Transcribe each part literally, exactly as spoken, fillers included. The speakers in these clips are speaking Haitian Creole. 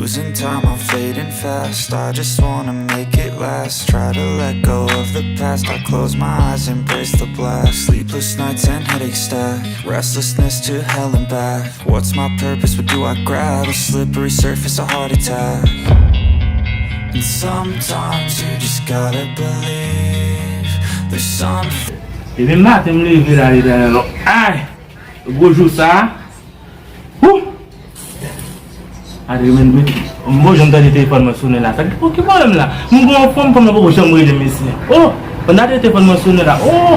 Losing time, I'm fading fast. I just wanna make it last. Try to let go of the past. I close my eyes, embrace the blast. Sleepless nights and headaches stack. Restlessness to hell and back. What's my purpose? What do I grab? A slippery surface, a heart attack. And sometimes you just gotta believe there's something. Depi maten m leve la, Letènèl, ay! Gwo jou sa. Wou! Gade, men, men, m poko janm tande telefòn mwen sonnen la. Sa ki, ki pwoblèm la? M gen yon fanm, fanm nan poko janm rele m, mesye. Oh! Pandan telefòn mwen sonnen la. Oh!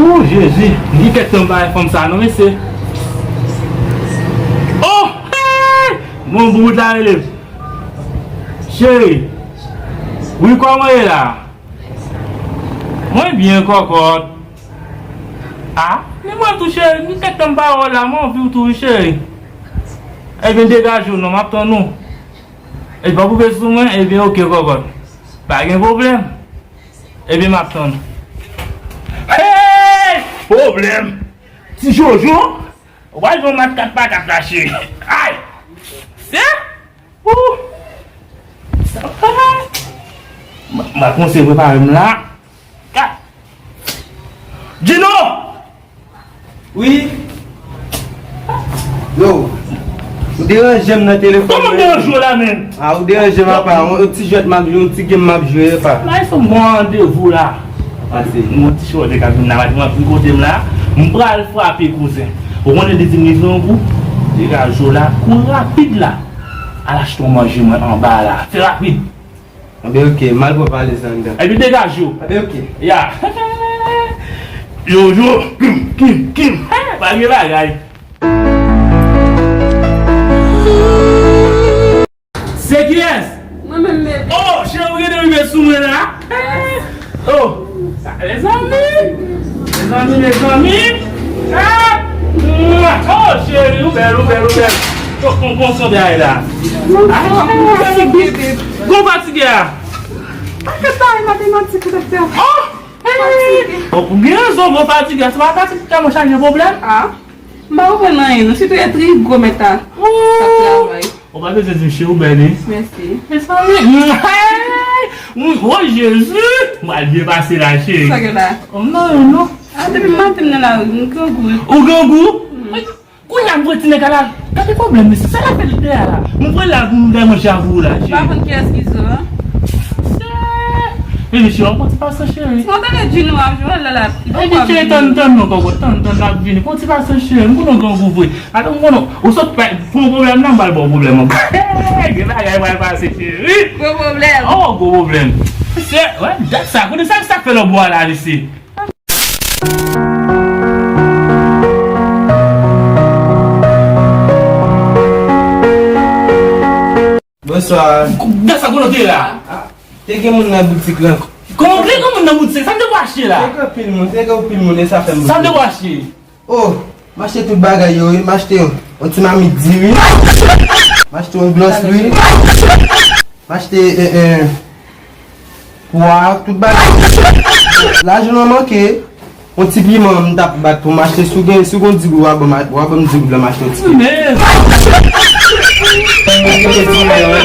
Oh, Jezi! M gen kèk tan m pa wè fanm sa a non, mesye. Oh! Hey! Bon, bout la rele m. Cheri! Wi, kòman w ye la? Mwen byen, kòkòt. A, ni mwen tou, cheri, ni kèk tan m pa wè w la, mwen anvi w tou, wi, cheri. Ebyen, degaje w non, m ap tann ou. Ebyen, pa koupe sou mwen, ebyen, oke, kòkòt. Pa gen pwoblèm. Ebyen, m ap tann ou. Hey! Pwoblèm! Ti Jojo, w al jwe yon match kat pa kat la, cheri. Ay! Se Ou! Sa pa. M, m ap kòmanse prepare m la. Ka. Gino! Wi. Yo. Ou deranje m nan telefòn. Kòman m deranje w la, menm? A, ou deranje m, apa. Yon, yon ti jwèt m ap jwe, yon ti game m ap jwe, apa. La, e son bon randevou la. Pase. Yon ti chòlè k ap vin la, m ap vin kote m la. M pral frape, kouzen. Ou konnen li di m li gen yon gou? Degaje w la, kouri rapid la. Al achte yon manje mwen anba la. Fè rapid. Anben, oke, m al pran valiz anndan. Epi degaje w. Anben, oke. Ya. Yo, yo. Kim, Kim, Kim. Pa gen bagay. Se kiyès? Mwen menm, bebe. Oh, cheri, ou gentan rive sou mwen la? Oh, sa, mezanmi. Mezanmi, mezanmi. Ah! Mwa! Oh, cheri, ou bèl, ou bèl, ou bèl. Yo, kon, kon, son bagay la. Ah, ou fatige, bebe. Gon fatige a. Pa fè bagay matematik, ou te fè. Oh! Fatige. Oh, ou gen rezon, gon fatige a. Se pa fatige tèlman chaje pwoblèm. Ah. M pa konprann anyen non, sitou e tri gwo mèt la k ap travay. Ou pa bezwen di m cheri, ou bèl wi. Mèsi. Mezanmi. Hey! Oh Jezi! M pral byen pase la, cheri. Sa gen la? Oh, non, non. Ah, depi maten m nan lari, m grangou wi. Ou grangou? Kounye a m voye ti nèg la. Gade pwoblèm mesye, sa l ap fè dèyè la? M voye l la pou m bay manje a pou ou la, cheri. Pa konn kiyès ki zo a? Bebe cheri, yon ti pasyans cheri. Si w tande Djino ap jwe la la. Epi cheri, tann, tann non kòkòt, tann, tann l ap vini. Yon ti pasyans cheri, m konnen w grangou vre. Atò, m konnen w sot pran pwoblèm nan, m pral ba w pwoblèm ankò. Gen bagay pral pase cheri. Gwo pwoblèm. Oh, gwo pwoblèm. Se, wè, dat sa, kote sa, sa k fè lòbwa la, mesye? Bonswa. Gad sa kote w te ye la. Ah, te gen moun nan boutik lan. Kòman te gen moun nan boutik? Sa m te pou achte la? Te gen anpil moun, te gen anpil moun, e sa fè m. Sa m te pou achte? Oh, m achte tout bagay yo wi, m achte yon, yon ti mamit diri, m achte yon glòs lwil, m achte, eh, eh, pwa, tout bagay. Lajan an manke, yon ti piman m t ap bat pou m achte, si w gen, si w gen di goud, w a ban m, w a ban m di goud la, m achte yon ti piman. Men. M achte yon ti piman, wi.